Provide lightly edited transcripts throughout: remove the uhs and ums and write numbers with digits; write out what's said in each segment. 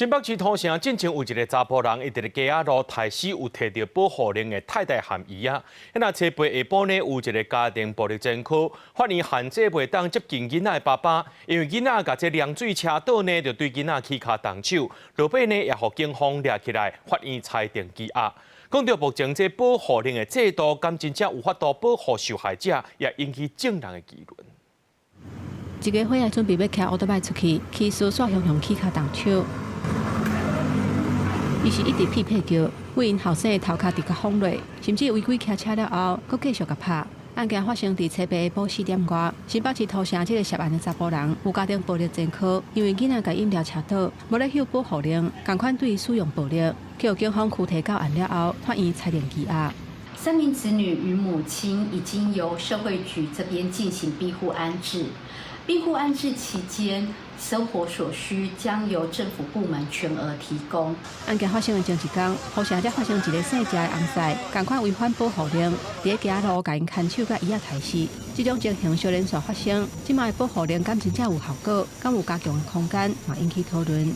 新北市土城進前有一个查埔人，伊佇咧街仔路刣死有提著保護令的太太和兒仔。那初八下晡呢，有一个家庭暴力前科，法院限制袂當接近囡仔的爸爸，因為囡仔共這涼水車倒呢，就對囡仔起跤動手，落尾呢也予警方掠起來，法院裁定羈押。講到目前這保護令的制度，敢真正有法度保護受害者，也引起眾人的議論。一个伙仔準備欲騎歐多擺出去，彼時煞雄雄起跤動手。伊是一直屁屁叫，為𪜶後生的頭殼直共晃落，甚至違規騎車了後，閣繼續共拍。案件發生佇初八下晡4點外，新北市土城這个涉案的查埔人有家庭暴力前科，因為囡仔共飲料車倒，無咧搝保護令，仝款對伊使用暴力，予警方拘提到案了後，法院裁定羈押。三名子女與母親已經由社會局這邊進行庇護安置，庇護安置期間，生活所需將由政府部門全額提供。案件發生的前一工，土城才發生一个姓謝的翁婿，仝款違反保護令，佇咧街路共𪜶牽手佮椅仔刣死。這種情形相連續發生，這擺的保護令敢真正有效果，敢有加強的空間，嘛引起討論。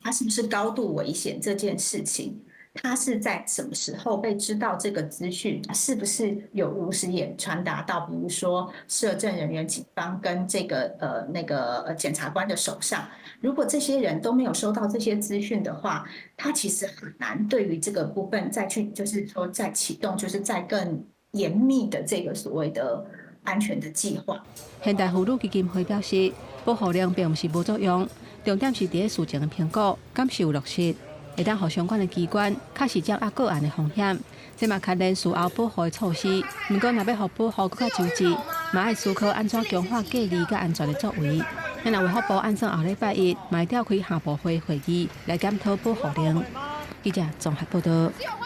他是不是高度危險這件事情？他是在什麼時候被知道這個資訊？是不是有如實也傳達到，比如說社政人員、警方跟這個那個檢察官的手上？如果這些人都沒有收到這些資訊的話，他其實很難對於這個部分再去，就是說再啟動，就是再更嚴密的這個所謂的安全的計劃。現代婦女基金會表示，保護令並毋是無作用，重點是佇咧事前的評估，敢是有落實，會當予相關的機關確實掌握個案的風險，這嘛牽連事後保護的措施。毋過，若欲予保護閣較周至，嘛愛思考按怎強化隔離佮安全的作為。那衛福部按算後禮拜一，嘛會召開下部會會議來檢討保護令。記者綜合報道。